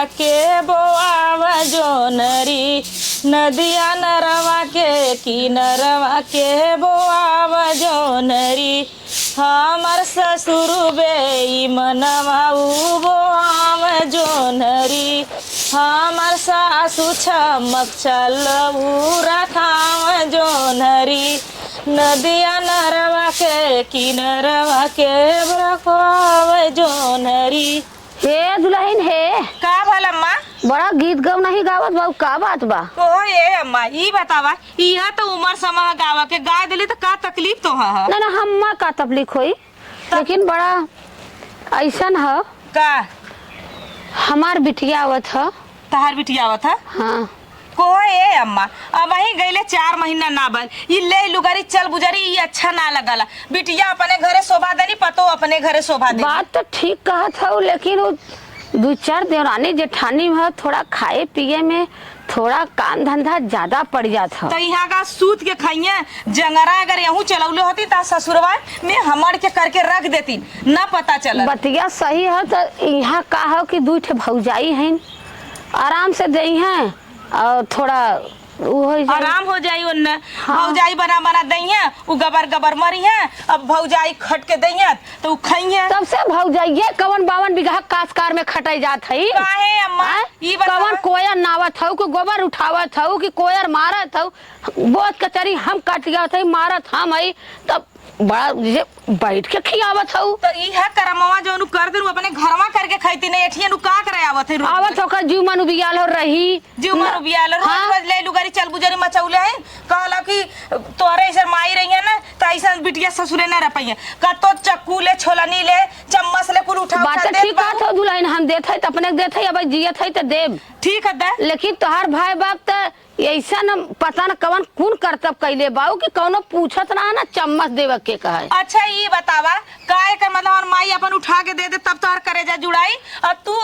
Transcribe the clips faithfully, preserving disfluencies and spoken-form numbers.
के बोआव जोनरी, नदिया नरवा के किनरवा के बोआव जोनरी। हमर ससुर बेईमनवा उ बोआव जोनरी, हमर सासु छमक चलऊ रखाव जोनरी। नदिया नरवा के किनरवा के रखाव जोनरी। हे दुलहिन हे। का भल अम्मा? बड़ा गीत गवनही गावत बाऊ, का बात बा? ओहो ए अम्मा, ई बतावा, इहा त उमर समय गावा के, गाय देली त का तकलीफ तोहा ह? ना ना, हम्मा का तकलीफ होई, लेकिन बड़ा अइसन ह। का? हमार बिटिया आवत ह। तहार बिटिया आवत ह? हाँ। को ए अम्मा, अबहीं गइले चार महीना ना भइल, ई ले लुगरी चल बुजरी, ई अच्छा ना लगला। बिटिया अपने घरे शोभा देनी, पतो अपने घरे शोभा देनी। बात त ठीक कहत हऊ, लेकिन उ दुइ चार देवरानी जेठानी में थोड़ा खाए पिए में थोड़ा काम धंधा ज्यादा पड़ जात ह। त इहाँ का सूत के खइहें, जंगरा अगर यहूँ चलौले होती त ससुरवा में हमड़ के करके रख देती, न पता चलत। बतिया सही ह। त इहाँ का ह कि दुइ ठे भौजाई हइन, आराम से देइहें। और थोड़ा उ हो जाई। आराम हो जाई ओन्ने। हाँ। भौजाई बना बना दइहें, उ गबर गबर मरिहें। अब भौजाई खट के दइहें त उ खइहें। तब से भौजाइये कवन बावन बीघा कासकार में खटाई जात हई। काहे अम्मा? आय? ई बतावा। कवन कोयर नावत हऊ कि गोबर उठावत हऊ कि कोयर मारत हऊ? बोत कचरी हम काट लियावत हई, मारत हम हई, तब बड़ा जे बैठ के खियावत हऊ। त इहे करमवा जौन उ कर दिन, उ अपने घरवा करके खैती नहीं, एठियन उ का करे आवत है रोज आवत रोज? होकर जीव मन उबियाल हो रही। जीव मन न-, उबियाल हो, रोज हाँ। रोज ले लुगरी चल बुजरी मचौले है। कहला कि तोहरे ऐसे माई रही है ना, त ऐसा बिटिया ससुरे ना रह पाइए। कतो चक्कू ले, छोलनी ले, चम्मच ले, कुल उठा उठा बात देत ठीक बाबू। कहत हो दुलहिन, हम देत है त अपने के देत है, अब जियत है त देब। ठीक है दे। लेकिन तोहार भाई बाप त ऐसन पता न कवन कुन करतब कइले बाऊ कि कौनो पूछत ना ना चम्मच देवे के कहे। अच्छा, ई बतावा, का एकर मतलब हमार माई अपन उठा के दे दे तब तोहर करेजा जुड़ाई? और तू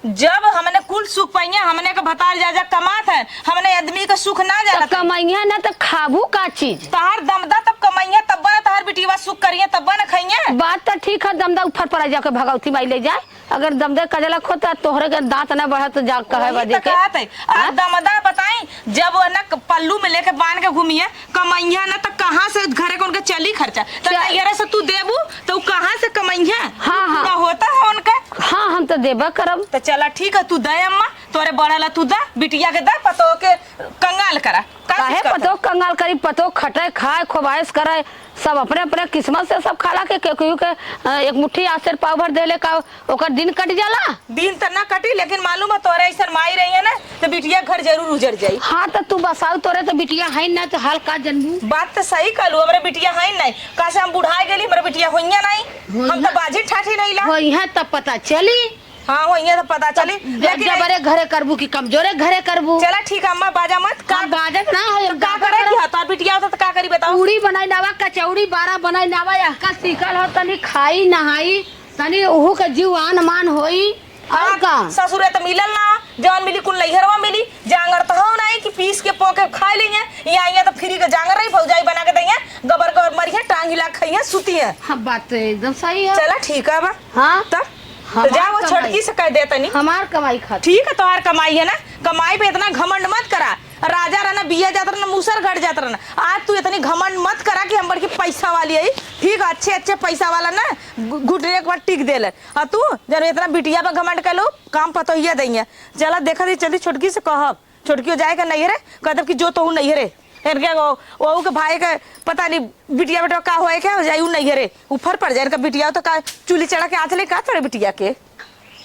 जब हमने कुल सुख पइया, हमने के भतार जा जा कमात है, हमने आदमी के सुख ना तो जानत है। कमइया ना तो खाबू का चीज? तहार दमदा तब कमइया तब ना तहार बिटिया सुख करिए तब ना खइए। बात तो ठीक है, दमदा ऊपर पर जाके भगवती माई ले जाए। अगर दमदे कजला खोता, तोहरे के दांत न बढ़त, जा कहे वही बजे त के। कहत है। अब हाँ? दमदा बताई, जब वो न पल्लू में लेके बांध के घूमिए, कमइया न, त कहाँ से घरे के उनके चली खर्चा? त चल। नैहरे से तू देबू, त उ कहाँ से कमइया? हाँ, हाँ। पूरा होता है उनका। हाँ, हम तो देबे करब। त चला ठीक है, तू दे अम्मा, तोरे बड़ा ला तू दा, बिटिया के दा, पतो के कंगाल करा। का काहे दिक्कत है? पतो कंगाल करी, पतो खटे, खाए, खोबाइश करे, सब अपने अपने किस्मत से सब खाला के, के, केहू के, अ, एक मुट्ठी आसेर पाव भर देले का ओकर दिन कट जाला? दिन त ना कटी, लेकिन मालूम है तोरे ऐसन माई रही है ना, तो बिटिया घर जरूर उजर जाई। हाँ, तो तू बसाऊ, तोरे तो बिटिया है ना, तो हाल का जनबू? बात तो सही कहलू, हमरे बिटिया है नहीं, का से हम बुढ़ाए गेली, हमरे बिटिया होइया नहीं, हम होइया। तो बाजी ठाठी नहीं ला। होइया तब पता चली। हाँ, होइया तो पता चली, तब लेकिन जबरे घरे करबू कि कमजोरे घरे करबू? चला ठीक है अम्मा, बाजा मत। का हम बाजत ना है, तो का करे की है? तोर बिटिया होता तो का करी बताओ? पूड़ी बनाई लावा, कचौड़ी बारा बनाई लावा, यहका सीखल हो, तनी खाई नहाई, तनी ओहू के जीव आन मान होई। और हाँ, का? ससुरे तो मिलल ना, जौन मिली कुल नैहरवा मिली। जांगर तो हो नहीं कि पीस के पोके खाए लेइए, यहाँ, यहाँ तो फ्री के जांगर रही, भौजाई बना के दइए, गबर गबर मरिए, टांग हिला खाइए, सुतिए। हाँ, बात तो एकदम सही है। चला ठीक है बा। हाँ। तब? तो हमार जा वो कमाई। छोटकी से कह दे तनी। हमार कमाई खातिर। ठीक है, तोहार कमाई है ना, कमाई पे इतना घमंड मत करा। राजा रहना बिया जात रहना, मूसर घट जात रहना। आज तू इतनी घमंड मत करा कि हम बड़की पैसा वाली है। ठीक है, अच्छे अच्छे पैसा वाला ना गु-, घुटने एक बार टिक देले। और तू जब इतना बिटिया पे घमंड कर लो, काम पतोहिया दइया। चला देखा दी, चली छोटकी से कहब, छोटकियो जाए के नैहरे, कहब कि जो तोहू नैहरे। इनके वो, वहू के भाई के पता नहीं बिटिया बेटा का होए के हो जाई, उ नैहरे ऊपर पड़ जाए। इनका बिटिया तो का चूल्ही चढ़ा के हाथ ले का तोरे बिटिया के?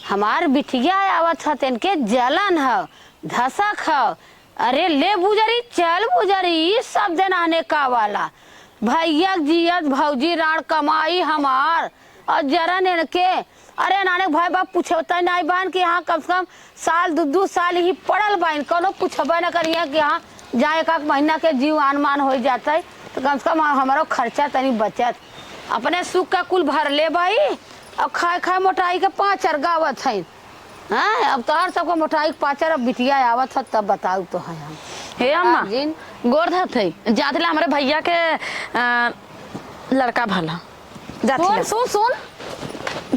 हमार बिटिया आवत ह, त इनके जलन ह, धसक ह। अरे ले बुजरी, चल बुजरी, ई सब दिन आने का वाला। भैया जियत भौजी राण कमाई हमार, और जरन इनके। अरे नाने भाई बाप पूछे होता ही नहीं बहन कि हाँ कम से कम साल दू, दू साल ही पड़ल बाइन, कौनो पूछबे न करिए कि हाँ, जहाँ एक आध महीना के जीव आन मान हो जाता है, तो कम से कम हमारो खर्चा तनी बचत। अपने सुख का कुल भर ले भाई, अब खाए खाए मोटाई के पाँचर गावत है। हाँ, अब तोहर सबको मोटाई के पाँचर, अब बिटिया आवत है, तब बताऊ तो है हम। हे अम्मा, हाँ, जिन। गोड़ धरत है, जात ले हमरे भैया के, अ, लड़का भला। जात सुन, ले। सुन, सुन।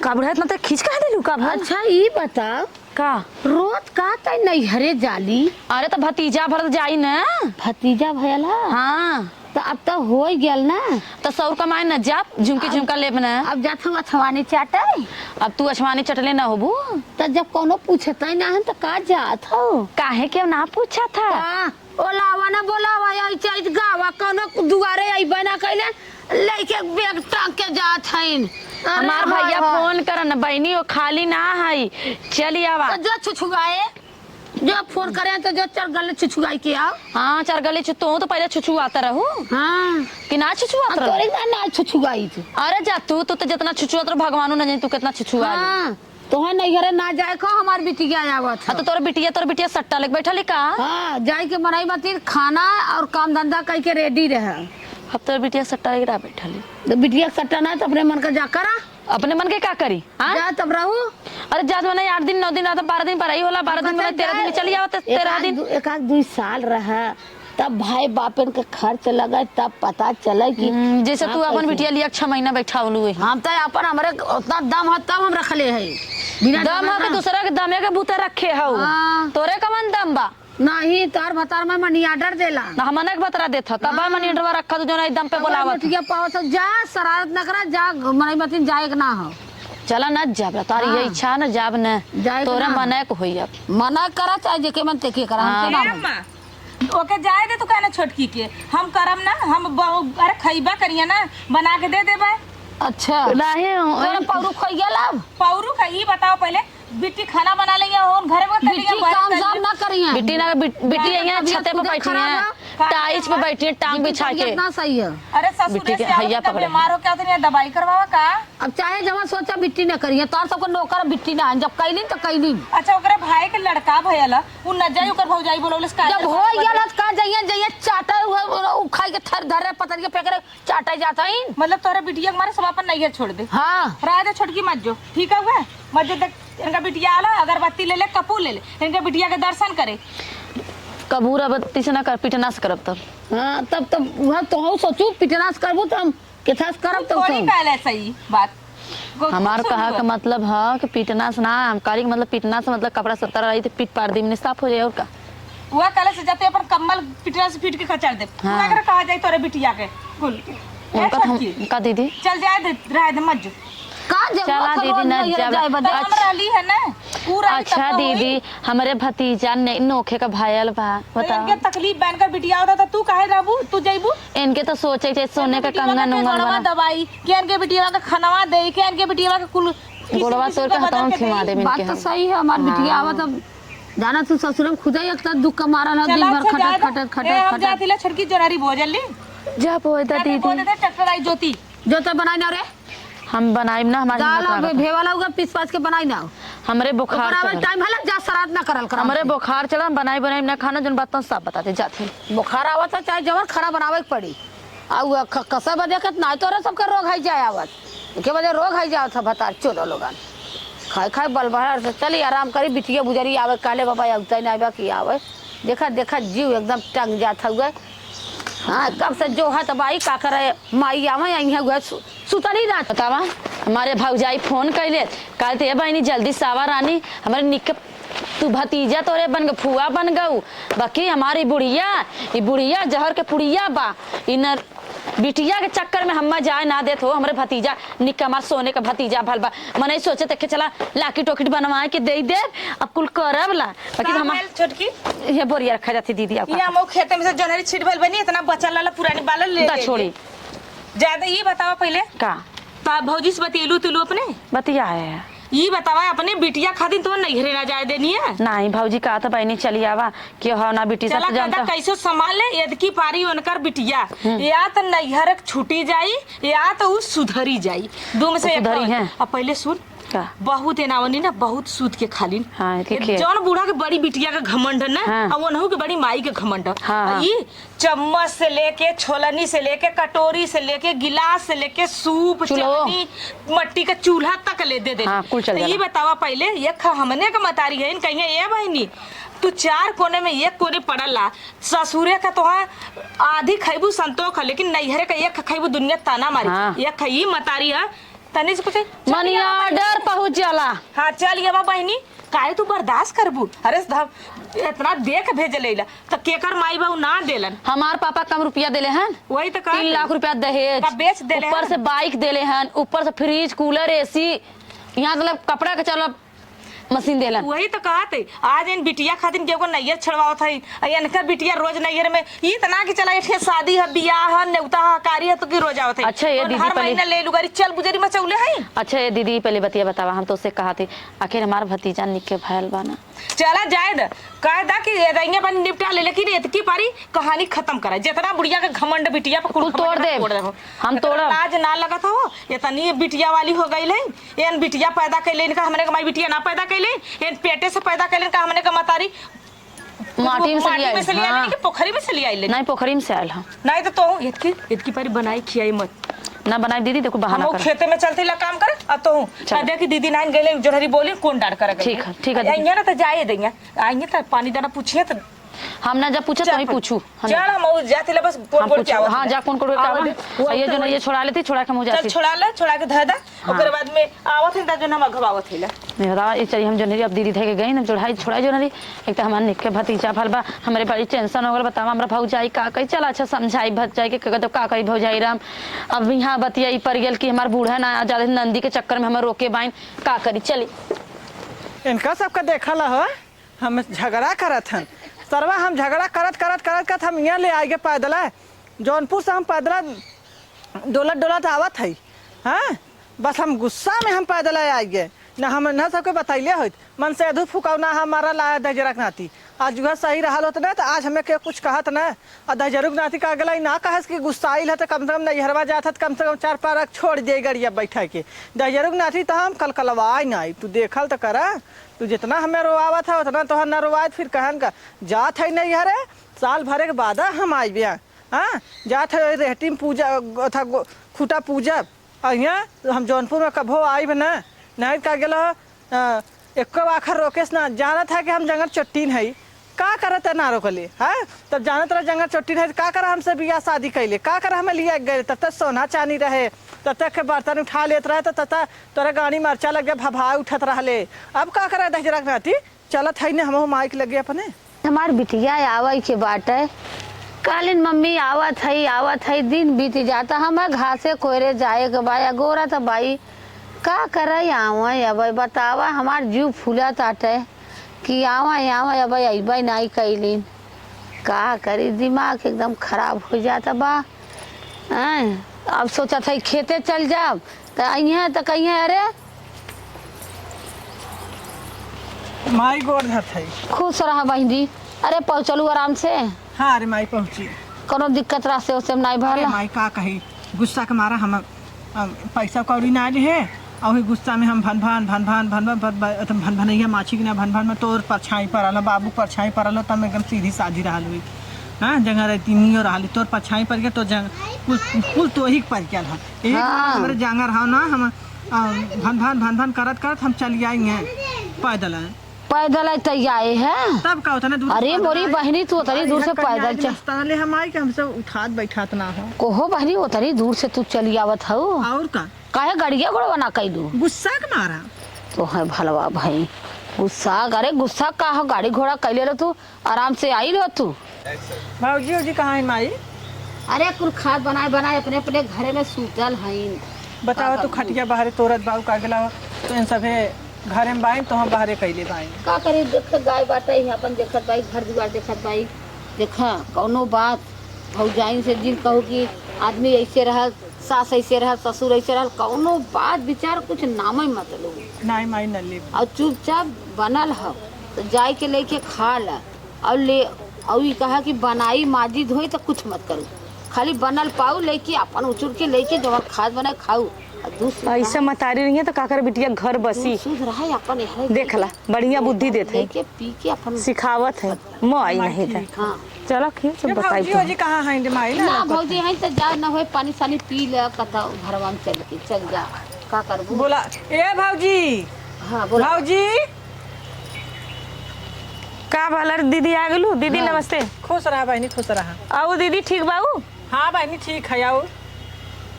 का बुढ़ा इतना ते खींच काहे देलू का भला? अच्छा, ई बताओ, का? रोत का तै नैहरे जाली? अरे, त भतीजा भर जाई न। भतीजा भयल ह? हाँ। त अब त होइ गयल न। त सौर कमाए न जाब, झुमकी अब, झुमका लेब न। अब जात हूँ अछवानी चाटे। अब तू अछवानी चटले न होबू। त जब कउनो पूछतै न हन, त का जात हौ? काहे केउ न पूछत ह? का? ओलावा न बोलावा, आई चैत गावा, कउनो दुआरे अइबे न कइले, लइके बैग टांग के जात हइन। अरे हमार भइया हाय हाय। फोन करन, बहिनी, ओ खाली न हई, चली आवा। त जो छुछुआए, जो फोन करे त जो चार गल्ली छुछुआई के आओ। हाँ, चार गल्ली छु-, तू त पहिले छुछुआत रहू। हाँ। कि न छुछुआत हम रहू? तोरे ना, ना छुछुआई तू। अरे जा तू, तू त जेतना छुछुआत रहू, भगवानो न जानी तू केतना छुछुआ लू। हाँ। तोहे नैहरे ना जाए को, हमार बिटिया आवत ह। हाँ, त तोर बिटिया, तोर बिटिया सट्टा लेके बैठल ही का? हाँ, जाए के मनई मतीन खाना और काम धंधा कइके ready रह। अब तोर बिटिया सट्टा लेके ना बैठल ही। त बिटिया के सट्टा ना, त अपने मन का जा करा। अपने मन के का करी? हाँ? जा तब रहू। अरे जात मनई आठ दिन, नौ दिन रहत, बारह दिन पर ही होला, बारह दिन में, तेरह दिन में चली आवत, एक तेरह आध दिन। दु-, एक आध दुई साल रह। तब भाई बापन के खर्च लगे, तब पता चले कि हम्म, जैसे हाँ, तू अपन कैसे? बिटिया लिया छह महीना बैठावलू है। हम तो अपन, हमरे उतना दम है तब हम रखले है। बिना दम दम है कि ना। दूसरा के दमे के बूते रखे हऊ। हाँ। तोरे कवन दम बा? नहीं, तोर भतार में money order देला। ना, हमने के बतरा देत ह, तब हाँ। Money order रखा तू जो ना दम पे अपन बोलावत ह। बिटिया पावत ह, जा शरारत न करा, जा मनई मतीन जाए के ना हो। चला न जाब, तार ये हाँ। इच्छा न जाब न, जाए के तोरे ना। मने के होई अब। मना करा चाहे जेके मन तेके करा, हमसे हाँ। ना ए होई। अम्मा, ओके जाए दे, तू कहना छोटकी के, हम करब ना, हम बहु-, अरे खइबा करिए ना, बना के दे देबे। अच्छा। रहे हो, तोरे ए- पौरू खोइया लाभ? पौरू का ई बताओ पहिले, बिट्टी खाना बना लेइया, हो घरे में कर लेइया, बिट्टी बाहर काम कर धाम लेइया। ना करिए। बिट्टी ना, बिट-, बिट्टी बिट्टी यहाँ तबियत छते पे खुदे बैठी खराब है, है। टाइच पे बैठी है, टांग बिट्टी बिछा के। तबियत ना सही है। अरे ससुरे बिट्टी के से आवत हैया तो पकड़े। बीमार हो क्या, उतनी दवाई करवावा का? अब चाहे जवन सोचा बिट्टी न करिए, तोर सबके नौकर बिट्टी ना आइन, जब कैलिन तो कैलिन। अच्छा, ओकरे भाई के लड़का भयल ह, उ न जाई, ओकर भौजाई बोलौलस का जब हो गया लत का जाइए, जाइए चाटा उ, उ खाई के थर धर रे, पतन के फेंक रे, चाटा जात हईन। मतलब तोहरे बिटिया के मारे सब अपन नैहर छोड़ दे। हाँ। रह दे छोटकी, मत जो, ठीक है हुआ? मत जो, देख, इनका बिटिया आला, अगरबत्ती ले ले, कपूर ले ले, इनके बिटिया के दर्शन करे। कबूर अबत्ती से ना कर, पिटना से करब तब। हाँ, तब, तब वह तो सोचू, पिटना से करबू तो हम केथा से करब तू तो थोड़ी कौन? कहले सही बात। गो-, हमार सुन कहा लो। के मतलब ह कि पिटना से ना, हम कहली कि मतलब पिटना से मतलब कपड़ा सत्तर रही तो पीट पार दी, मने साफ हो जाए और का। वह कहले से जाते अपन कम्बल पिटना से पीट के कचर दे। हाँ। वह अगर कहा जाए तोरे बिटिया के, कुल। ए उनका तो हम, छोटकी। का दीदी? चल जाए दे, रह दे, मत जो। का जरूरत चला है दीदी, रोज ना नैहर जाब। जाए बदे? तो हम रहली है ना, उ रही अच्छा तब ना होई। दीदी, हमरे भतीजा ने, नोखे का भायल बा, तो बताओ। इनके तकलीफ बहन का बिटिया होता तो तू काहे रहबू, तू जइबू? इनके तो सोचे के चाही, सोने का इनके बिटिया कंगन का उंगन गोड़वा बना। दबाई, के इनके बिटिया का खनवा दे, के इनके बिटिया का कुल किस्म गोड़वा किस्म तोड़ के का हथवा में बदल थी। थमा दे इनके बात तो हम। सही है, हमार बिटिया हाँ। आवत अब जाना तू ससुर में खुदा ही एक तो दुख का मारल है, चला दिन भर अच्छा, खटत, जाए दे। खटत, ए, खटत, हम खटत। जाती ला छोटकी जोरारी बोझ ली। जा बोझ दा जाके दीदी। बोझ दे, ट्रैक्टर आई जोती। जोता बनाई ना रे। हम बनाइब ना, हमार दाल हिम्मत ना अब बता। भेवा लाउगा, पीस पास के बनाई ना। हमरे बुखार ओकरा में चढ़ल। टाइम हलक जा, सराद ना करल कर हमरे हमसे। बुखार चढ़ल, हम बनाई बनाई ना खाना, जोन बात सब बता दे जात ही। बुखार आवत है, चाहे जवन खाना बनावे के पड़ी। आ उ ख-, कसे बजे के ना तोरे सबके रोग है जाए आवत। एके बजे रोग है जावत है भतार चोदो लोगन। खाए खाए बल बहार से चली आराम करी, बिटिया बुजरी आवे, कहले बाबा अवते ना आवे कि आवे। देखा, देखा जीव एकदम टंग जात हुए। हाँ, कब से जो है तो बाई का करे, माई आवे, यहीं हुए सु-, सुतली रात। बतावा, हमारे भौजाई फोन कैले, कहते, "ए बहिनी, जल्दी से आवा रानी, हमारे निक, तू भतीजा तोरे बन के फुआ बन गऊ, बाकी हमारी बुढ़िया, ई बुढ़िया जहर के पुड़िया बा, ई न बिटिया के चक्कर में हम्मा जाए ना देत हो, हमरे भतीजा निक हमार सोने का भतीजा भल बा।" मनई सोचे, "देखे चला लाकिट ओकिट बनवाए के दे दे, अब कुल करब ला।" बाकी का हम भइल छोटकी? ये बोरिया रखा जाती दीदी, आपका ये हम खेते में से जोनरी छीट भइल बनी, इतना बचल लाला पुरानी बालल ले दा ले छोड़ी। ले। ज्यादा ये बतावा पहिले। का? ता भौजी से बतियलू तुलू अपने? बतिया है। ई बतावा, अपने बिटिया खातिर तो नैहरे ना जाए देनी है? नहीं, भौजी कहा था बहनी चली आवा, कि हो ना बिटी चला सब जानता। कहता कैसो संभाल ले, यदकी पारी उनकर बिटिया। हम्म। या तो नैहर छूटी जाई, या तो उ सुधरी जाई। दो में से उ एक सुधरी होई। है। अब पहिले सुन, का? बहुत एनावनी ना, बहुत सूत के खालिन। हाँ, ठीक है। जौन बूढ़ा के बड़ी बिटिया के घमंड है ना, हाँ। और ओनहु के बड़ी माई के घमंड है। हाँ, हाँ। ई चम्मच से लेके, छोलनी से लेके, कटोरी से लेके, गिलास से लेके, सूप, चूल्हो। चटनी, मट्टी का चूल्हा तक ले दे दे। हाँ, कुल चल तो जाला। ई बतावा पहिले, एक हमने के मतारी है, कहिए, "ए बहिनी, तू चार कोने में एक कोने पड़ल ला, ससुरे का तोहा आधी खैबू संतोख है, लेकिन नैहरे का एक खैबू दुनिया ताना मारी।" हाँ। एक ई मतारी है, तनी से कुछ चल money गया order पहुँच जाला। हाँ, चल गया बा बहिनी, काहे तू बर्दाश्त करबू? अरे धम-, इतना देख भेजले ला, त केकर माई बाबू ना देलन? हमार पापा कम रुपया देले हन। वही त कहत तीन लाख रुपया दहेज, का बेच देले ऊपर हन? से बाइक देले हन, ऊपर से फ्रिज, कूलर, एसी, यहाँ मतलब कपड़ा के चलो मशीन देलन। वही त कहत है, आज इन बिटिया खातिर केहू के नैहर छड़वावत है, आ इनकर बिटिया रोज नैहर में, ई त ना कि चला एक ठे शादी है, बियाह है, नेवता है, कारी है, तो कि रोज आवत है। अच्छा, ये और दीदी हर पहले महीना ले लुगारी चल बुजरी मचौले है। अच्छा, ये दीदी पहले बतिया बतावा, हम तो उससे कहा थे, आखिर हमार भतीजा निके भयल बा ना। चला जाए द, कह दा कि ये रंगे बन निपटा ले, लेकिन इतकी पारी कहानी खत्म करा। जितना बुढ़िया के घमंड बिटिया पे कुल कुल तोड़ घमंड दे। तोड़ दे। हम इतना तोड़ब। लाज ना लगत हो, इतनी बिटिया वाली हो गई है। एन बिटिया पैदा कैले, इनका हमने के माई बिटिया ना पैदा कैले, एन पेटे से पैदा कैले, इनका हमने के मतारी माटी में से माटी लिया में से लिया हाँ। कि पोखरी में से लिया ले? नहीं, पोखरी में से आयल हम। नहीं तो तोहू इतकी, इतकी पारी बनाई खियाई मत। ना बनाई दीदी, देखो बहाना हम कर। खेते में चलते ला काम कर, आ तोहू चल। आ देखी दीदी नाइन गले जोड़री बोली कौन डार कर ठीक है, ठीक है दीदी। यहाँ ना तो जाए देंगे, आएंगे तो पानी दाना पूछिए तो हम ना जब पूछे तो चल ही पर। पूछू। हम चल हम और जाते ला बस कौन हम कौन पूछू। क्या हाँ, जा कौन कौन क्या आवा दे। वो ये तो जो ना वही। ये छोड़ा लेती, छोड़ा के हम चल जाती। छोड़ा ले, छोड़ा के धर दे। हाँ। ओकर बाद में आवत है, ता जो ना घबावत है ले। नहीं बतावा, ये चलिए हम जोनरी अब दीदी धै के गई ना, जोड़ाई छोड़ाई जोनरी। एक तो हमार निक्के भतीजा भल बा, हमरे बड़ी टेंशन हो गल। बतावा हमरा भौजाई का कही, चल अच्छा समझाई भौजाई के, कह तो का कही भौजाई राम। अब यहाँ बतिया ई पड़ गेल कि हमार बूढ़ा ना आ जाते नंदी के चक्कर में हमें रोके बाइन, का करी, चली। इनका सबका देखल हो, हम झगड़ा करत हन। सरवा हम झगड़ा करत, करत, करत, करत हम यहाँ ले आइगे पैदल है। जौनपुर से हम पैदल डोलत, डोलत आवत है। हाँ, बस हम गुस्सा में हम पैदल आइगे। ना हम ना सबके बतैले होइत। मन से अधू फुकौना हमारा लाया दहिजरा के नाती। आज उहे सही रहल होत ना, तो आज हमें के कुछ कहत ना। आ दहिजरू के नाती का गेला, ई ना कहस कि गुस्साइल है, तो कम से कम नैहरवा जात है, तो कम से कम चार पारक छोड़ दे गड़िया बैठा के। दहिजरू के नाती तो हम कलकलवाई नाई। तू देखल तो करा। तू जितना हमें रोआवत है, उतना तोहर ना रोआत, फिर कहन का, जात है नैहरे, साल भरे के बाद हम आइबे। हाँ, जात है रेहटी में पूजा, अथा गो-, खूटा पूजब। और यहाँ हम जौनपुर में कभो आइब ना, नहीं का गेलो, अ, एको आखर रोकेस ना, जानत है कि हम जंगल चोट्टीन है, का करत है ना रोकले, हाँ? तब जानत रहे जंगल चोट्टीन है, का करे हमसे बियाह शादी कैले, का करे हमें लिया गए, तब तक सोना चानी रहे, तब तक के बर्तन उठा लेत रहे, तो तब तक तोरा गाड़ी मरचा लग गया, भभा उठत रहले। अब का करे दहिजरा के नाती? चलत हई ने हमहू माई के लगे अपने। हमार बिटिया आवे के बाटे। कहलिन, "मम्मी, आवत हई, आवत हई।" दिन बीत जाता, हमें घासे कोयरे जाए के बा, अगोरत बाई। का करे, आवे, अबे बतावा, हमार जीव फूलत आटे कि आवे, आवे, अबे अइबे नाई कइलिन। का करी, दिमाग एकदम खराब हो जाता बा। हैं? अब सोचत हई खेते चल जाब, त अइहें त कहिहें, "अरे।" माई गोड़ धरत हई। खुश रहा बहिनी। अरे पहुँचलू आराम से? हाँ रे माई, पहुँची। कौनो दिक्कत रास्ते उस्ते में नाई भल? अरे माई, का कही, गुस्सा के मारा हम, हम पैसा कौड़ी ना लिहे, और वही गुस्सा में हम भन भन, भन भन, भन भन, भन भन, अथम भन भनैया माछी के ना भन भन में तोर परछाई परल हो, बाबू परछाई परल हो, तब एकदम सीधी साधी रहल हुई। हाँ, जंगल रहती नहीं हो रहल, तोर परछाई पर गया, तो जंग-, कुल, कुल तो ही पर गया है। एक हाँ। हमरे जंगल रहा ना, हम, आ, भन भन, भन भन करत करत हम चल आएंगे पैदल। पैदल आई तैयार है। तब का उतने दूर से अरे पैदल मोरी आए। बहिनी, तू उतनी दूर से पैदल चल। तले हम आई कि हमसे उठात बैठात ना हो। कोहो बहिनी, उतनी दूर से तू चली आवत हऊ। और का? काहे गड़िया घोड़वा ना कैलू? गुस्सा के मारा। तो है भलवा भाई, गुस्सा, अरे गुस्सा का हो, गाड़ी घोड़ा कैले रहो तू, आराम से आई रहो तू। भौजी, उजी कहाँ है माई? अरे कुल खाद बनाए बनाए अपने अपने घरे में सूतल हईन। बतावा का तू करूँ? खटिया बाहरे तोरत बाऊ का गेला, तो इन सभे घरे में बाइन, तो हम बाहरे कैले बाइन। का करी, देख गाय बाटे, यहाँ अपन देखत बाई, घर दुआर देखत बाई। देखा, कौनो बात भौजाइन से जिन कहू कि आदमी ऐसे रहल, सास ऐसे रहल, ससुर ऐसे रहल, कौनो बात विचार कुछ नामे मत लो। नाई माई न ले। और चुपचाप बनल हो, तो जाए के लेके खा ला। और ले, और ई कहा कि बनाई माजी धोई तो कुछ मत करू, खाली बनल पाऊ लेके अपन उचुर के लेके जवन खाद बनाए खाऊ। और दूध शुद्ध ऐसे रहा। मतारी रही है तो काकर बिटिया घर बसी। दूध शुद्ध रहा अपन यहाँ देख ला, बढ़िया बुद्धि देत है। लेके पी के अपन सिखावत है, मोआई नहीं था। हाँ। चलो खींच ये बताई भौजी तो। वौजी कहाँ हैं रे माई ना? ना भौजी हैं तो जा, ना होए पानी सानी पी ले, कता घरवा में चल के, चल जा, का करबू? बोला, ए भौजी। हाँ, बोला। भौजी। का भलर दीदी आ गेलू? दीदी हाँ। नमस्ते। खुश रहा बहिनी, खुश रहा। आऊ दीदी ठीक बाऊ? हाँ बहिनी ठीक है, आऊ।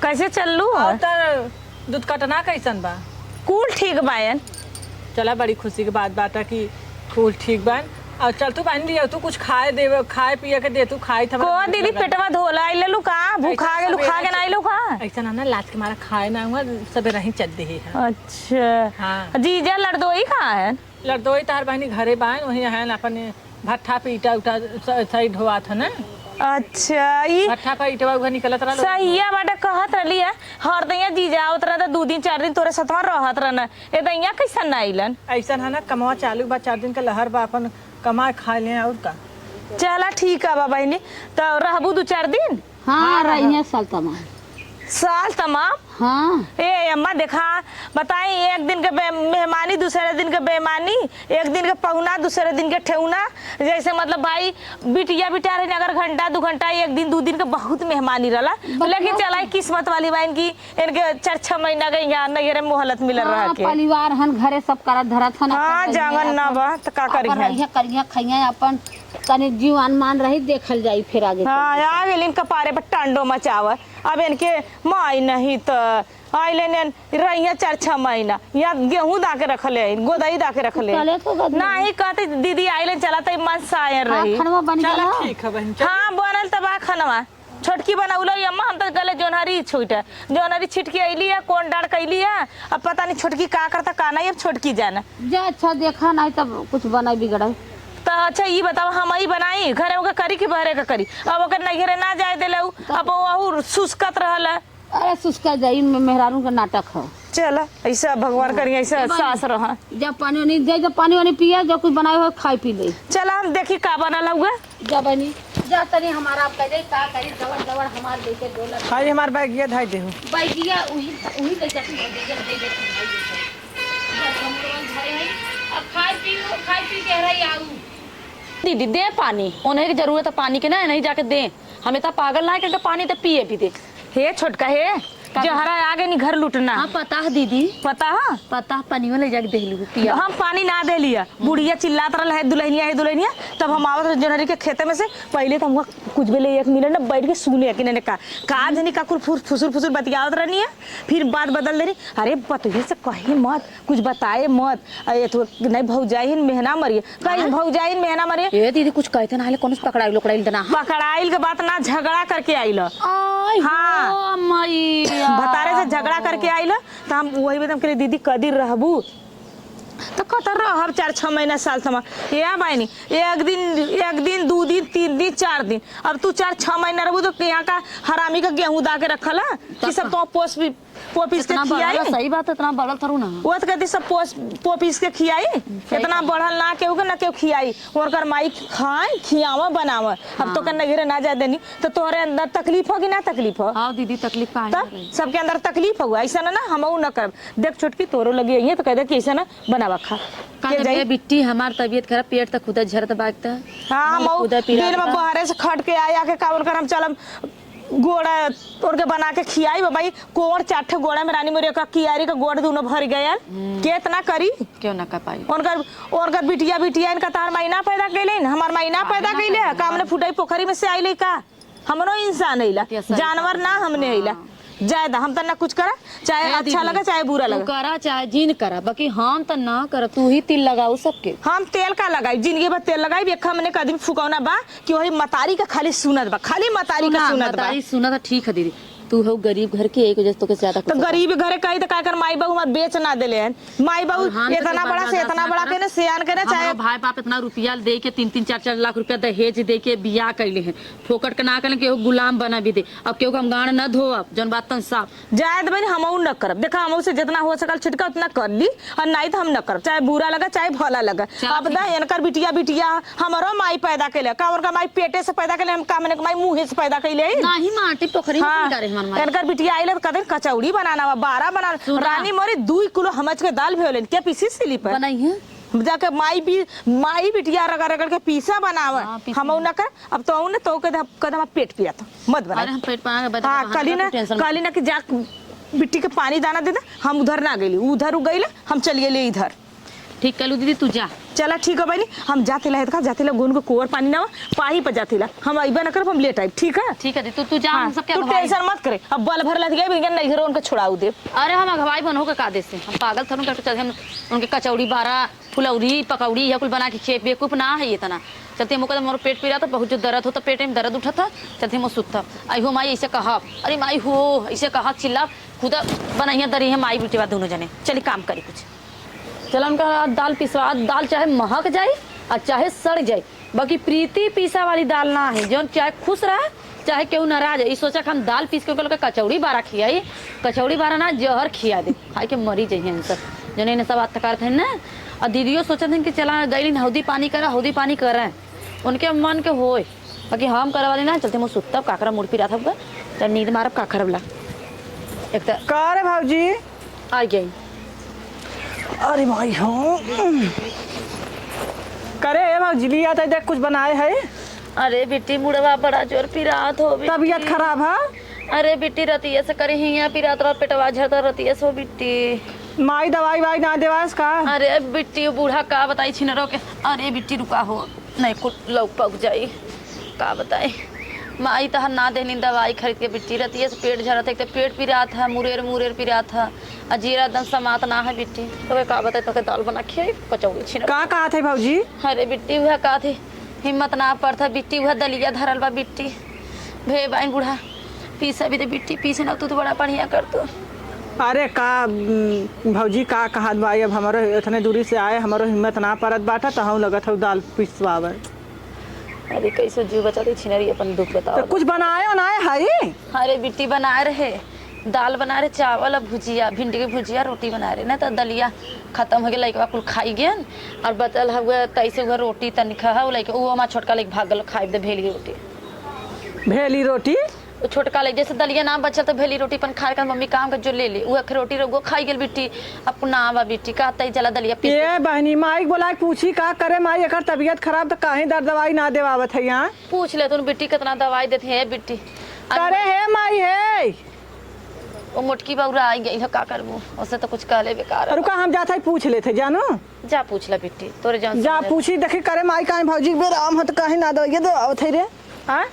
कैसे चललू और है? तर दूध कटना कैसन बा? कुल ठीक बायन। चला, बड़ी खुशी के बात बाटा कि कुल ठीक बा। और चल तू बहन, लिया तू कुछ खाए देवे, खाए पिए के दे, तू खाई थमा को दीदी, पेटवा धोला आइल लू का? भूखा गेलू, खा के ना आइलू का? ऐसा ना, ना, लात के मारा खाए ना हुआ, सबे रही चल दे है। अच्छा। हाँ। जीजा लड़दोई कहाँ है? लड़दोई तार बहनी घरे बान, वही है अपन भट्ठा पे ईटा उटा स-, सही ढोआत है ना। अच्छा, ई भट्ठा पे ईटवा उठा निकलत रहल। सहिया बाटे, कहत रहली है, हर दैया जीजा आवत रहता, दू दिन चार दिन तोरे सथवा रहत रहना। ए दैया कैसन ना अइलन? ऐसन है ना, कमवा चालू बा, चार दिन का लहर बा, अपन कमाए खा ले और का। चला ठीक है बा बहनी, तो रहबू दू चार दिन? हाँ, हाँ, रहिए साल तमाम। साल तमाम? हाँ। ए अम्मा, देखा, बताई, एक दिन के बे-, मेहमानी, दूसरे दिन के बेमानी, एक दिन के पहुना, दूसरे दिन के ठेहुना। जैसे मतलब भाई, बिटिया बिटिया रही, अगर घंटा दू घंटा, एक दिन दू दिन के बहुत मेहमानी रहला, लेकिन चला, किस्मत वाली बा इनकी, इनके चार छह महीना के यहाँ नैहरे मोहलत मिलल रहा हाँ, के। परिवार हन, घरे सब करत धरत हन, हाँ, अपन जांगन ना बा, त का करी अपन है? रहिया करिया खइया अपन, तनी जीव अनुमान रही, देखल जाई फिर आगे हाँ, चल के। आ गेलिन कपारे पर टांडो मचावे। अब इनके माई नहीं त आइले ने रहिया चार छह महीना, यहाँ गेहूं दा के रखले, गोदई दा के रखले। चले तो गदले। नाही कहते दीदी आइले, चला त मन सायर हाँ, रही। खनवा बन चला गया। ठीक है बहन, चल। हाँ, बनल त बा खनवा। छोटकी बनौलो ये अम्मा, हम तो गले जोनहरी छूटे। जोनहरी छिटकी अइली है, कौन डाड़ कैली है, अब पता नहीं छोटकी का करता का नहीं, अब छोटकी जाने। जा अच्छा देखा, नहीं तब कुछ बना बिगड़ा। त अच्छा ई बताओ, हम ई बनाई, घरे ओके करी कि बहरे के करी? अब ओके नैहरे ना जाए देले उ, अब वहू सुस्कत रहल है। अरे सुस्का जाई, मे-, मेहरारू का नाटक है। चला, ऐसा भगवान करी, ऐसा ए बहनी, सास रहा। जब पानी वानी दे, जब पानी वानी पिया, जब कुछ बनाए हो, खाए पी ले। चला, हम देखी का बनल हुआ। जा बनी, जा तनी हमारा आप कह दे, का करी, दवड़ दवड़ हमार लेके डोला। खाली हमार बैगिया धाई देहु। बैगिया उही, उही ले जाती है, दे दे, दे दे, दे दे। बस हम लोग घरे हैं, अब खाए पी लो, खाए पी के हराई आऊ। दीदी, दे पानी, उन्हें की जरूरत है पानी के ना, नहीं जाके दे। हम इतना पागल ना है कि पानी तो पिए भी दे। हे छोटका, हे, का जहरा आगे नहीं घर लुटना। हाँ, पता है दीदी। पता है? पता है, पानियो ले जाके देहलू, पिया। हम पानी ना देलिया। बुढ़िया चिल्लात रहल है, "दुल्हनिया है, दुल्हनिया।" तब हम आवत रहे जनवरी के खेते में से, पहले तो हम कुछ बेले एक मिनट ना बैठ के सुने कि इन्होंने का, का जनी का कुल फुस-, फुसुर फुसुर बतियावत रहनी है, फिर बात बदल देनी। अरे बतही से कही मत, कुछ बताए मत। अरे तो नहीं भौजाइन मेहना मरिए, कहीं हाँ? भौजाइन मेहना मरिए। ए दीदी, कुछ कहते ना हले, कौन से पकड़ाइल उकड़ाइल देना? पकड़ाइल के बात ना, झगड़ा करके आइल। आय हाँ। हो मैया। भतारे से झगड़ा करके आइल, तो हम वही में हम कहले, "दीदी कदी रहबू?" तो कहता रहब चार छह महीना साल तमा। ए बहनी, एक दिन, एक दिन, दू दिन, तीन दिन, चार दिन, अब तू चार छह महीना रहबू तो यहाँ का हरामी का गेहूं दा के रखल है कि सब तो पोस भी पोपीस के इतना खियाई? बढ़ल, सही बात है, इतना बढ़ल थरू ना। वो तो कहती सब पोस-, पोपीस के खियाई, सही इतना बात। बढ़ल ना केहू के ना केहू खियाई। उनकर माई खाए, खियावा, बनावा। अब तो हाँ। के नैहरे ना जाए देनी, तो तोहरे अंदर तकलीफ हो कि ना तकलीफ हो? हाँ दीदी, तकलीफ काहे ना तब रही? सबके अंदर तकलीफ हो, ऐसा ना, ना, हम ऊ ना करब। देख छोटकी, तोरो लगी आई है, तो कह दे कि ऐसा ना बनावा खा। का के जब जाई? ये बिट्टी हमार तबीयत खराब, पेट तक खुदा झरत बागता। हाँ, मुंह हम ऊ खुदा पीरा दिन में बा। बाहरे से खट के आया के का उनकर हम चलम गोड़ा तोड़ के बना के खियाई बा भाई। कोर चार ठे गोड़ा में रानी मोरी का कियारी का गोड़ दूनो भर गया। हम्म। केतना करी? क्यों ना कर पाई? उनकर, उनकर बिटिया, बिटिया इनका तार माई ना पैदा कैले न, हमार माई ना माई पैदा ना कैले पैदा है। का हमने फुटाई पोखरी में से आइले का? हमरो इंसान अइला, बिटिया सही जानवर बात ना है। हमने अइला। हाँ। जाए दा, हम त ना कुछ करा, चाहे ए अच्छा दीदी, लगे, चाहे बुरा तू लगे। करा, चाहे जिन करा, बाकी हम त ना करा, तू ही तिल लगाऊ सबके। हम तेल का लगाई? जिंदगी भर तेल लगाई, एक हमने कदम फुकौना बा, कि वही मतारी का खाली सुनत बा, खाली मतारी का सुना, सुनत बा। मतारी सुनत, ठीक है दीदी, तू हो गरीब घर के, एक वजह से तोके ज्यादा तो कुछ गरीब घरे का ही तो का कर, माई बाबू हमार बेच ना देले हैं। माई बाबू और हम तो इतना बड़ा से इतना बड़ा के ना, सियान के ना, चाहे हमारो भाई बाप इतना रुपया दे के, तीन तीन चार चार लाख रुपया दहेज दे के बियाह कैले हैं, फोकट के ना कहले केहू गुलाम बना भी दे। अब केहू के हम गांड ना धोअब, जौन बात तन साफ। जाए दे बहन, हमहू न करब। देखा, हमहू से जितना हो सकल छिटका उतना कर ली, और नहीं तो हम न करब, चाहे बुरा लगा, चाहे भला लगा। चला अब ठीक दा है। इनकर बिटिया, बिटिया हमरो माई पैदा कैले, का उनका माई पेटे से पैदा कैले, हम का मने माई मुँहे से पैदा कैले है? नाही, माटी पोखरी में हाँ, पैदा रहे हमार माई। इनकर बिटिया आइले तो कहते कचौड़ी बनाना बा, बारा बनाना। सुना। रानी मोरी दुई किलो हमज के दाल भेवलेन, के पीसी सिली पर? बनाई है। जाके माई भी, माई बिटिया रगड़ रगड़ के पीसा बनावे। हाँ, पीसी। हमहू न कर, अब तो न तो कदम, कदम पेट पिया था, मत बनाई। अरे हम पेट बना के बैठे हाँ, हैं, कली ना, tension। कली ना कि जा बिट्टी के पानी दाना दे दे, हम उधर ना गइली, उधर उ गइले, हम चल गइली इधर। ठीक कहलू दीदी, तू जा। चला ठीक है बहिनी, हम जाते ला, हेतका जाते ला, गोन के कुआर पानी ना पाही पर जाते ला, हम अइबे ना करब, हम लेट आइब, ठीक है? ठीक है दीदी, तू, तू जा, हाँ, हम सबके तू अगवाई। Tension मत करे, अब बल भर लग गए, बिगन नहीं घरों उनके छोड़ाऊ दे। अरे हम अगवाई बनहो के का देसे, हम पागल थोड़ू करके चलते, हम उनके कचौड़ी बारा, फुलौरी, पकौड़ी, यह कुल बना के खियाई, बेवकूफ ना है इतना। चलते हम ओकर, हमारो पेट पीरा था, बहुत जो दर्द होता, पेट में दर्द उठा था, चलते हम सुत्ता। आई हो माई, ऐसे कहा, अरे माई हो, ऐसे कहा, चिल्ला, खुदा बनाइया दरी है माई बेटी बा दोनों जने। चली काम करी कुछ। चला उनका दाल पिसवा, दाल चाहे महक जाई और चाहे सड़ जाई, बाकी प्रीति पीसा वाली दाल ना है, जौन चाहे खुश रहे, चाहे केहू नाराज है। ई सोचा कि हम दाल पीस के ओकर लोग के कचौड़ी बारा खियाई, कचौड़ी बारा ना, जहर खिया दे, खाई के मरी जइहें हम सब। जौन इन्हें सब अत्याचार थे ना, और दीदियो सोचत हैं कि चला गइलिन हौदी पानी करा, हौदी पानी करें, उनके मन के होए, बाकी हम करे वाली ना, चलते हम सुत्तब, काकरा मुड़ पिरात हब, तब नींद मारब, का करब ला। एक त का रे भौजी? आ गई। अरे भाई हो। करे ए भौजी, लिया त देख कुछ बनाए है। अरे बिट्टी, मुड़वा बड़ा जोर पिरात हो बिट्टी। तबीयत खराब है? अरे बिट्टी, रतिया से करे हिया पिरात रहा, पेटवा झरता रतिया से हो बिट्टी। माई दवाई वाई ना देवास का? अरे बिट्टी, बूढ़ा का बताई छिनरो के। अरे बिट्टी, रुका हो, नहीं कुल लौक पक जाई। का बताई, माई तहर ना देहनी दवाई खरीद के बिट्टी, रतिया से पेट झरत है, एक तो पेट पिरात है, मुरेर मुरेर पिरात है, आ जीरा एकदम समात ना है बिट्टी। तो का बताई, तोके दाल बना खियाई, कचौड़ी छिनरो। का कहत है भौजी? अरे बिट्टी, वह कहत है, हिम्मत ना पड़त है बिट्टी, वह दलिया धरल बा बिट्टी। भे बाइन बूढ़ा, पीस अभी दे बिट्टी, पीस ना, तू तो बड़ा बढ़िया कर तू। अरे का, उम, भौजी का कहत बा, अब हमरो इतने दूरी से आए, हमरो हिम्मत ना परत बाटा, त हम लगत हौ दाल पिसवावे। अरे कैसे जीव बचा दे छिनरी, अपन दुख बताओ। तो कुछ बनाए उनाए हई? अरे बिट्टी बनाए रहे, दाल बनाए रहे, चावल और भुजिया, भिंडी के भुजिया, रोटी बनाए रहे, ना तो दलिया खत्म हो गया, लइकवा कुल खाई गेन, और बचल हवे तैसे हुआ रोटी तनिक है, लइके वो हमार छोटका लेके भागल खाए दे भेली रोटी। भेली रोटी? उ छोटका ले, जैसे दलिया ना बचल तो भेली रोटी अपन खाए कर मम्मी काम कर जो ले ले, उ एक रोटी रउगो खाई गेल बिट्टी। अब ना बा बिट्टी, कहते ही जला दलिया पीस ए दे। बहनी, माई के बोला के पूछी का करे माई, एकर तबीयत खराब तो काहे दर दवाई ना देवावत है यहाँ? पूछ ले तू बिट्टी कितना दवाई देते हैं बिट्टी। करे हे माई हे। वो मोटकी बौरा आई गई है, का करबू? उसे तो कुछ कहले बेकार है। रुका, हम जात है पूछ लेते जानू। जा पूछ ला बिट्टी, तोरे जान जा समझ। पूछी, देखी करे माई काहे भौजी के बेराम है तो काहे ना दवाई देवावत है रे? हाँ?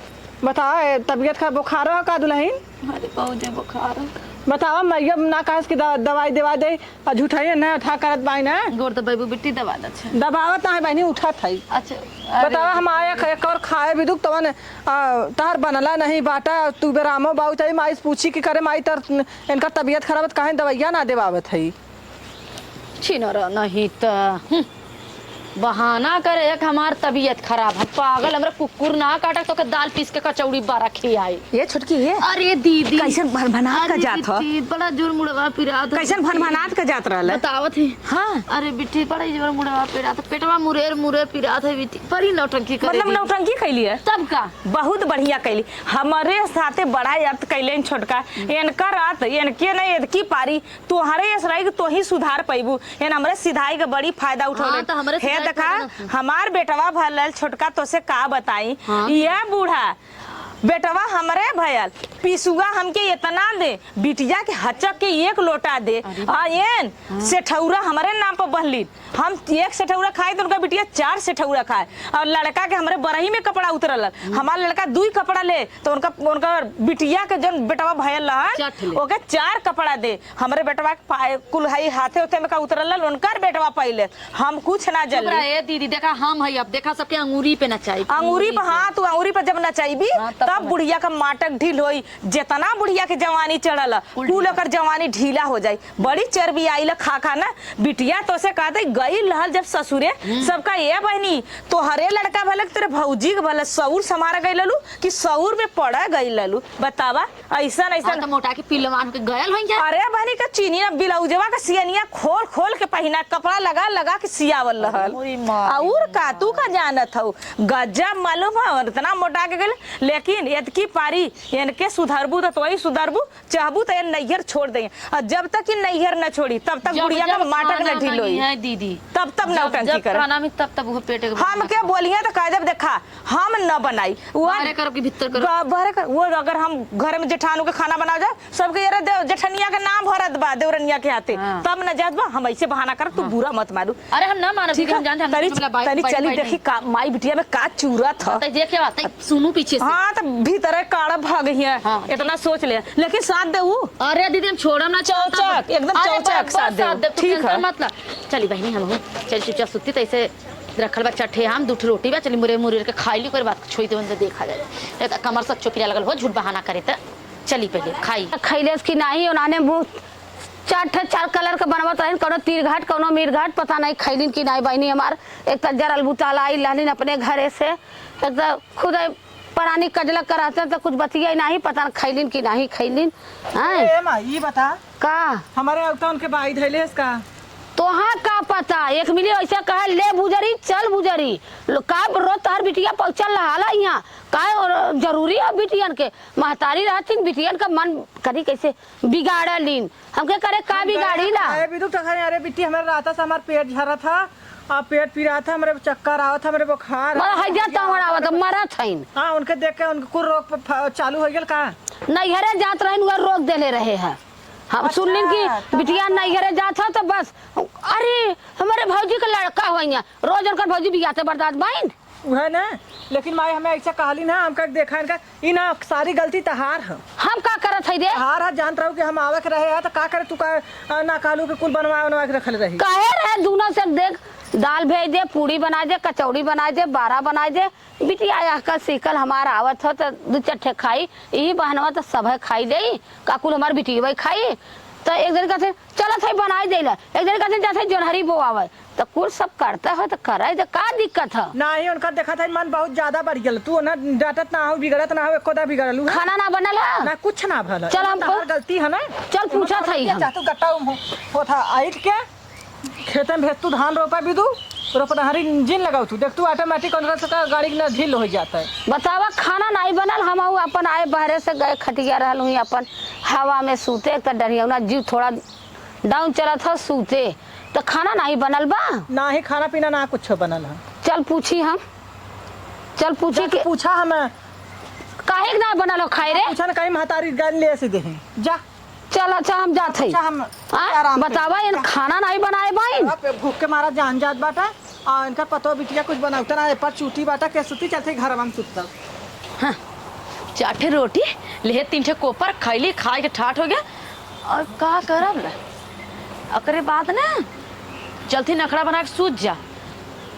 बतावा, ए, तबीयत खराब, बुखार है का दुल्हन? अरे बहुत जोर बुखार है। बतावा, मैया ना कहस कि द-, दवाई देवा दे, और झूठाई ना था करत बाई ना। गोड़ दबाइबू बिट्टी, दबा दे छे। दबावत ना है बहनी, उठत है। अच्छा, अरे। बतावा, हम आया ख-, एक और खाए भी दुख, तवन, आ, तार बनला नहीं बाटा, तू बेरामो बाऊ चाही, माई से पूछी कि करे माई तर, इनका तबीयत खराब है, तो काहे दवाइया ना देवावत है? छिनरा नहीं त, हम्म, बहाना करे एक हमार तबीयत खराब है, पागल, हमरा कुकुर ना काटक तोके दाल पीस के कचौड़ी बारा खियाई। ये छोटकी है? अरे दीदी। कैसन भनभनात का अरे जात ह? बिट्टी, बड़ा जोर मुड़वा पिरात है कैसन बिट्टी। भनभनात का जात रहल है? बतावत है। हाँ। अरे बिट्टी, बड़ा जोर मुड़वा पिरात है, पेटवा मुरेर मुरेर पिरात है बिट्टी, बड़ी नौटंकी करे मतलब दीदी। नौटंकी कैली है? तब का? बहुत बढ़िया कैली, हमरे साथे बड़ा याद कैले छोटका, इनका रात, इनके नहीं, इनकी पारी, तोहरे यस रही कि तोही सुधार पइबू। एन हमरे सिधाई के बड़ी फायदा उठौले। हाँ, तो हमरे हे सिधाई देखा, फायदा ना। हमार बेटवा भलल छोटका, तोसे का बताई? हाँ। ये बूढ़ा बेटवा हमरे भयल, पिसुआ हमके इतना दे, बिटिया के हचक के एक लोटा दे। अरे। आ एन हाँ। सेठौरा हमरे नाम पर बहली। हम एक सेठौरा खाए तो उनका बिटिया चार सेठौरा खाए। और लड़का के हमरे बरही में कपड़ा उतरल। हम्म। हमार लड़का दुई कपड़ा ले तो उनका, उनका बिटिया के जौन बेटवा भयल रहन, चार ठे ले। ओके चार कपड़ा दे। हमरे बेटवा के पाए कुल हई हाथे उथे में का उतरल रहल, उनकर बेटवा पहिले। हम कुछ ना चुप जल्दी। रह, ए दीदी, देखा हम हई, अब देखा सबके अंगूरी पे नचाई। अंगूरी पे, हाँ, तू अंगूरी पे जब नचाईबी, हाँ, तब तब समझ। बुढ़िया का माटक ढील होई। जितना बुढ़िया के जवानी चढ़ल, कुल कुल ढीला। ओकर जवानी ढीला हो जाई। बड़ी चर्बी आइल खा खा ना। बिटिया तोसे कहते गई लहल जब ससुरे, हम्म। सबका ए बहनी, तोहरे लड़का भले, तेरे भौजी के भले, सौर समारा गई ललू कि सौर में पड़ा गई ललू? बतावा, ऐसन, ऐसन। हाँ, तो मोटा के पिलवान होके गयल होई जा। अरे बहनी, तो चीनी ना, ब्लाउजवा के सियनिया खोल, खोल के पहिना, कपड़ा लगा, लगा के सियावल रहल। ओई माई और का, तू का जानत हऊ? गजब मालूम है, और इतना मोटा के गइल। लेकिन एतकी पारी, इनके सुधरबू त तोही सुधरबू, चाहबू त ये नैहर छोड़ दे। और जब तक ये नैहर न छोड़ी, तब तक जब, बुढ़िया जब का माटक खाना न ढील होई। मांगी है दीदी, तब, तब जब, नौटंकी जब करे। खाना में, तब, तब वो पेट के हम के बोलिए तो कह देब, "देखा, हम न बनाई।" वो बाहरे करो कि भीतर करो? ग-, बाहरे कर, वो अगर हम घर में जेठानू के खाना बनाओ जाए, सबके, "अरे दे, जेठनिया के नाम भरत बा, देवरनिया के हाथे।" हाँ। तब न जात बा, हम ऐसे बहाना करब, तू हाँ। बुरा मत मारू। अरे हम ना मानब, ठीक दीदी, है? हम जानते, हम तनी, हमरा बाई, तनी बाई, चली बाई देखी नहीं। का माई बिटिया में का चूरत ह। तो देखे बा, तो सुनू पीछे से। हाँ, तो भीतर काड़ा भाग ही है। हाँ। इतना सोच ले, लेकिन साथ दे ऊ। अरे दीदी, हम छोड़म ना, चौचक, एकदम अरे चौचक बस साथ दे। साथ दे, तू ठीक tension है। मत ला। चली बहनी, हम हो। चल चुपचाप सुत्ती, तो ऐसे रखल बा चट्ठे आम, दू ठो रोटी बा, चली मुरे मुरे के खाई ली, ओकर बाद छोई देवन तो देखा जाए। नहीं तो कमर से चोकिया लगल हो, झूठ बहाना करे तो। चली पहले खाई। खैलेस कि नाही, उन्होंने मुँह चार ठे चार colour के बनवत रहन, कौनो तीर घाट, कौनो मीर घाट, पता नहीं खैलिन कि नाही बहिनी हमार। एक तो जरल बुताल आई रहलिन अपने घरे से, एक तो खुद परानी कजलक करत रहते तो कुछ बतिया ही नाही, पता नहीं खैलिन कि नाही खैलिन। हैं? ए माँ, ई बता, का? हमारे अवता उनके बाई धैले हस का? तोहा का पता, एक मिली ऐसे कहे, "ले बुजरी, चल बुजरी।" लो, का रोज तोहर बिटिया पहुँचल रहाला यहाँ? का और जरूरी है बिटियन के? महतारी रहतिन, बिटियन का मन करी कैसे बिगाड़लिन। हमके करे का हम गए, बिगाड़ी ला? आए बिदु टखरे, "अरे बिट्टी, हमारे राता से हमार पेट झरत ह, आ पेट पिरात ह, हमरे चक्कर आवत ह, हमरे बुखार ह।" मतलब, हैजा तावड़ आवत, मरत हईन। हाँ, उनके देख के उनके कुल रोग प-, फ-, चालू हो गल का? नैहरे जात रहन, वह रोक देले रहे है। हम अच्छा, सुनलिन कि तब बिटिया तो नैहरे जात ह, तो बस, "अरे, हमारे भौजी के लड़का होइया।" रोज उनकर भौजी बियाते बरदात बाइन। उहे ना, लेकिन माई हमें ऐसा कहली ना, हमका देखा इनका, ई ना सारी गलती तहार ह। हम का करत हई रे? तहार ह, जानत रहू कि हम आवे के रहे ह, तो का करे तू का, अ, ना कहलू कि कुल बनवा बनवा के रखल रही। कहे रहे दूनो से देख, दाल भेज दे, पूड़ी बनाइ दे, कचौड़ी बनाइ दे, बारा बनाइ दे। बिटिया आया का सीखल हमार आवत ह, तो दू चार ठे खाई, यही बहनवा तो सभे खाई लेई, का कुल हमार बिटिया खाई? तो एक दिन कहते, "चलत है बनाई देला।" एक दिन कहते, "जाते जोनहरी बोआवे।" तो कुल सब करते हो तो करे, तो का दिक्कत है? नाही, उनका देखत है मन बहुत ज्यादा बढ़ गल। तू ना डांटत ना हो, बिगड़त ना हो, एको दा बिगड़लू है। खाना ना बनल है? ना, कुछ ना भला। चल, हम तहार गलती है ना। चल, पूछत हई हम। चाह तू गट्टा हो-, होत है, आइट के खेते में भेज तू धान रोपा भी दू, रोपनहरी इंजन लगाऊ तू। देख तू automatic उनका से का गाड़ी के ना ढील हो जाता है। बतावा, खाना नाही बनल, हम हऊ अपन आए बहरे से गए खटिया रहल हुई अपन हवा में सूते, एक तो डरियौना जीव थोड़ा down चलत ह सूते, त खाना नाही बनल बा? नाही, खाना पीना ना कुछो बनल ह। चल पूछी हम, चल पूछी जा के। पूछा हम। काहे के ना बनल हो खाए रे? पूछा ना, कहीं महतारी गाली ले से देहे। जा। चल अच्छा, हम जात हई। अच्छा, हम आ, आराम से। बतावा, इन खाना नाही बनाए बाइन। अब भूख के मारा जान जात बाटा। आ, इनकर पतो बिटिया कुछ बनौता ना, ए पर चूटी बाटा के सुती चलते घरवा में सुतल। हाँ, चार ठे रोटी, लेहे तीन ठे कोपर, खैली, खाए के ठाठ हो गया। और का करब ला? ओकरे बाद ना, जल्दी नखड़ा बना के सूत जा।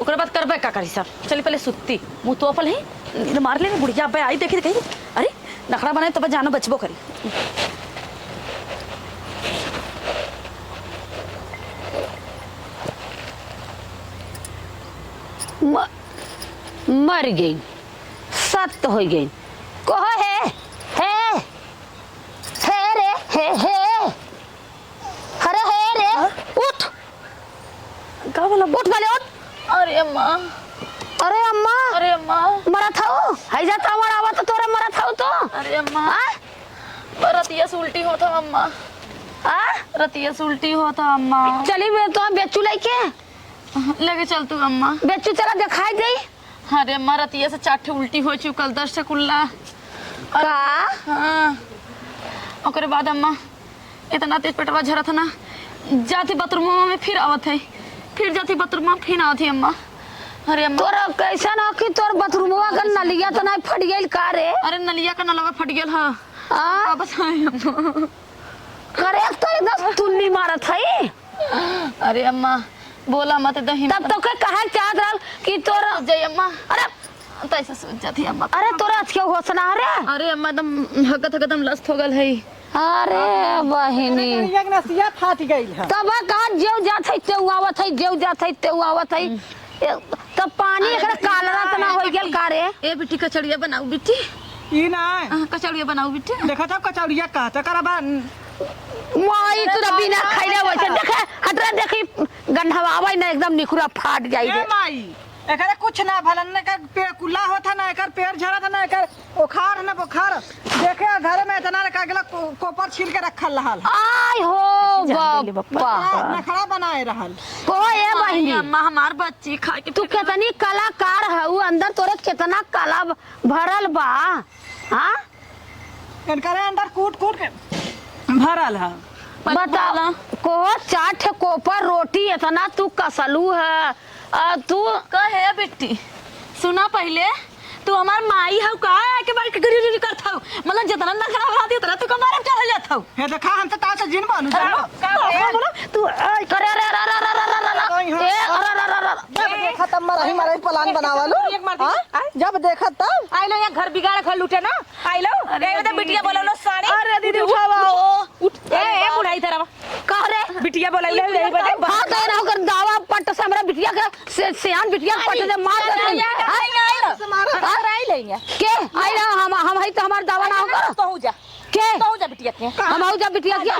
ओकरे बाद करबे का करी सब। चली पहले सुत्ती, मुँह तोपल ही, नींद मार ले, बुढ़िया अब्बे आई देखी, कही, "अरे, नखड़ा बनाई तब जानो बचबो करी।" म-, मर गई। सत होइ गई। कहो हे, हे, हे रे, हे, हे। अरे हे रे, हाँ? उठ। का बोला? उठ पहले उठ। अरे अम्मा। अरे अम्मा। अरे अम्मा। मरत हऊ? हैजा तावड़ आवत तोरे मरत हऊ तो? अरे अम्मा। हाँ? रतिया से उल्टी होत ह अम्मा। हाँ? रतिया से उल्टी होत ह अम्मा। चली बे, तो बेचू लइके। लेके चल तू अम्मा। बेचू चला देखाई दे। अरे अम्मा, रतिया से चार ठे उल्टी हो चुकल, दस ठे कुल्ला। का? हाँ। ओकरे बाद अम्मा, इतना तेज पेटवा झरत है ना, जाती बाथरूमवा में फिर आवत है, फिर जाती बाथरूमवा में फिर आवत है अम्मा। अरे अम्मा। तोरा कैसन हो कि तोर बाथरूमवा का नलिया तो नहीं फट गइल का रे? अरे नलिया का नलवा फट गइल ह। आ? का बताई अम्मा? करे तो एकदम तुन्नी मारत है। अरे अम्मा, बोला मत दही तब में। तो के कहे चाहत रहल कि तोर जय अम्मा। अरे तैसे सोच जाती अम्मा। अरे तोरा आज के होश ना रे? अरे अम्मा एकदम हगत हगत हम लस्त हो गल है। अरे बहिनी। एक नसिया फाट गइल है। तब कहा जेउ जात है तेउ आवत है, जेउ जात है तेउ आवत है। हम्म। ए, तब पानी अरे एकरा बेटी, कालरा त ना ए होई गेल बेटी। का रे? ए बेटी कचौड़िया बनाऊ बेटी। ई ना। हाँ, कचौड़िया बनाऊ बेटी। देखा था कचौड़िया कहा था करबा। माई तू तो बिना खैले वैसे देखे, हटरा देखी गंधवावे ना एकदम निखुरा फाट जाई ए रे। माई। एकरे कुछ ना भलन, न एकर पेड़ कुल्ला होत है, ना एकर पेड़ झरत है, ना एकर ओखार, ना बोखार। देखे घर में इतना का गेला को-, कोपर छील के रखल रहल। आय हो जान ले बप्पा। बप्पा। नखड़ा बनाए रहल। कहो ए बहिनी, अम्मा, हमार बच्ची खा के तू फेंक कितनी कलाकार हऊ, अंदर तोरे कितना कला भरल बा, हाँ? इनकरे अंदर कूट कूट के भरल है। बताओ, कोहो चार ठे कोपर रोटी इतना तू कसलू है, आ तू कहे बिट्टी, सुना पहिले, तू हमार माई हऊ का? आके बैठ के गिरी गिरी करत हऊ, मतलब जितना नखरा भरा दी उतना तू कमारे चढ़ जात हऊ। हे देखा, हम तो तासे जिन बालू अरे, जानो। का रे? बोलो, तू, ए, करे रे, रे, रे, ए, रे, रे, रे। जब देखा तब मरही मरही plan बनावा लो। एक मार दी। हाँ? आय? जब देखा तब। आइलो यहाँ घर बिगाड़ घर लूटे ना। आइलो। अरे गए बदे दीदी। बिटिया बोलो लो साड़ी। अरे दीदी, उठावा हो। उठ। ए, ए, बुढ़ाई तरह। का रे? बिटिया बोलो लो, यही बदे। हाँ, तो ना कर दावा पट्ट से हमरा बिटिया के, से, सियान बिटिया के पट्ट से मार दे। हाँ? हाँ? के? आइलो, हम, हम है तो हमार दावा ना होकर। तो हो जा। के? कहू जा बिटिया के। हम आऊ जा बिटिया के।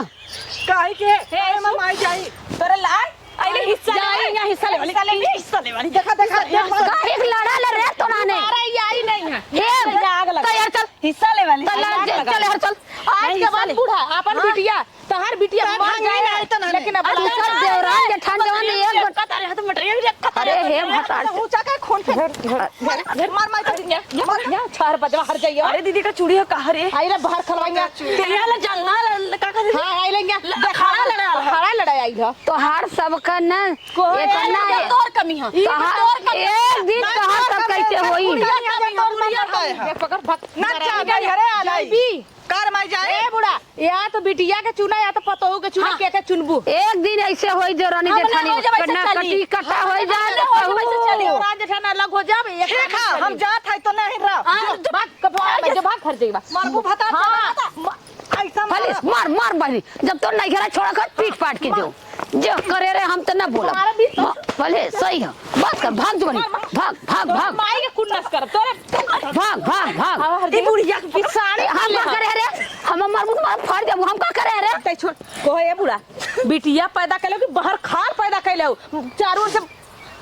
काहे के? हे, हे, हमर माई जाई। तोरे ला, आइले हिस्सा ले जाई, वाली। यहाँ हिस्सा ले वाली। हिस्सा ले वाली, हिस्सा ले वाली। देखा, देखा, देखा। काहे के लड़ा ले रे तोरा ने? अरे, ये आई नहीं है। हे, आग लगा। तो यार चल। हिस्सा ले वाली। तो लड़ा, आग लगा। चल यार चल। आज के बाद बूढ़ा, अपन बिटिया, तोहार बिटिया मर जाए ना, लेकिन अब अरे, सब देवरान जेठान जवान एक बार कत रहे, हाथ में रहे, कत रहे। अरे, हे भतार। ऊंचा का खून फेर। मार, मार, मार, मार, मार, मार, चार बजवा हर जाइए। अरे दीदी का चूड़ी है, कहाँ रे? आई रे, बाहर खलवाइया। तेरे वाला जानना, का, का, हाँ, आई लेंगे। ल-, अखाड़ा लड़ा। अखाड़ा लड़ा आई है। तोहार सबका न, कोई इतना ना है। तोर कमी है। तोहार तोर कमी है। एक दिन ना तोहार तोर सब कमी कैसे है। होई? बुढ़िया कमी है, बुढ़िया कमी है। पकड़, भाग। ना चाहता है, अरे आ जाई। कर माई जाए। ए बूढ़ा, या तो बिटिया के चुना या तो पतोहू के चुना, हाँ। के के चुनबू? एक दिन ऐसे होई देवरानी हम ना जेठानी, हो जाबे से कन्ना चली। कटी कट्टा हम होई ना जाए हो तो जाबे से कहू। चली, देवरान जेठान अलग हो जाबे, एक ठीक साथ है, चली। हम जात है तो नहीं रह। हाँ, जो भाग, कब भाग, जो भाग घर जाइबा। मरबू भतार हाँ। चला जाता। ऐसा फलिस, मार। मार, मार बहिनी, जब तो नहीं घेरा छोड़ा कर पीट पाट के जो। जो करे रे, हम तो ना बोलब। तुम्हारा भी तो म-, भले सही है। बस कर, भाग जो बनी। मार, मार। भाग, भाग, तोरे भाग। माई के कुन्नस कर, तोरे भाग, भाग, भाग। आवा, हर ई दिन बुढ़िया के पीछे साड़ी हम का करे रे? हम मार मुंह मार फाड़ देबू, हम का करे रे? तै छोड़, कहो ए बूढ़ा, बिटिया पैदा कैले कि बाहर खार पैदा कैले हो? चारों ओर से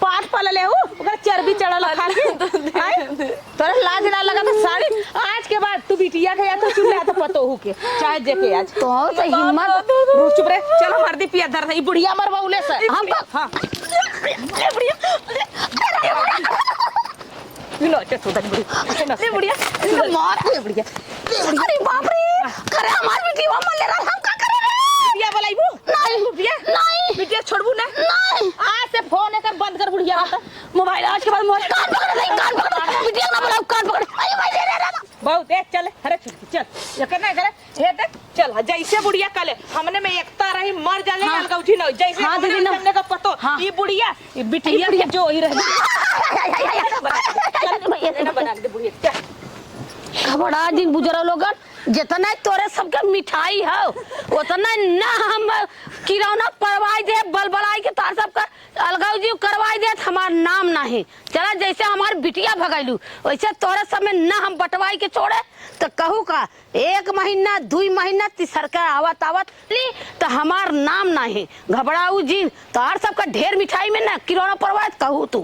पाट पाल ले हो, ओकर चर्बी चढ़ल खा के। दे, दे, आय? दे। तोरा लाज ना लगा तो साड़ी, आज के बाद तू बिटिया के या तो चुल्ला तो पतोहू के, चाहे जे के आज। तो से हिम्मत। रू, चुप रे, चलो हरदी पिया धर, ई बुढ़िया मरबौले से। हम तो हाँ। ले बुढ़िया, ले, ले बुढ़िया। ले बुढ़िया, ले मार, ले बुढ़िया। ले बुढ़िया। अरे बाप रे, करे हमार बिटिया मर ले रहा, हम का करे रे? बिटिया बोलाइबू? नहीं। बिटिया? नहीं। बिटिया छोड़बू ना? नहीं। आज से फोन एकर बंद कर बुढ़िया। मोबाइल आज के बाद मोबाइल कान पकड़, नहीं, कान पकड़। बिटिया ना बोलाओ, कान पकड़। अरे भाई, रे, रे, रे। बहुत, ए, चल, अरे छुटकी, चल। ये करना है, करे? ये देख, चल, जैसे बुढ़िया कले, हमने में एकता रही, मर जाले, हाँ। अलगौठी न हो। जैसे हाँ, हमने दीदी, ना। हमने का पतो, हाँ। ये बुढ़िया, ये बिटिया ये बुढ़िया। जो ही रही। चल, ना बना दे बुढ़िया, चल। घबरा जिन बुजुर्ग लोगन, जितना तोरे सबके मिठाई हो, उतना ना हम किरौना परवाई दे, बलबलाई के तार सबका अलगाव जीव करवाई देत हमार नाम नाही। चला, जैसे हमार बिटिया भगैलू, वैसे तोरे सब में ना हम बंटवाई के छोड़े, त कहू का, एक महीना, दुई महीना, तीसरका आवत आवत ली, त हमार नाम नाही। घबराऊ जिन, तोहार सबका ढेर मिठाई में ना किरौना परवात कहू तू।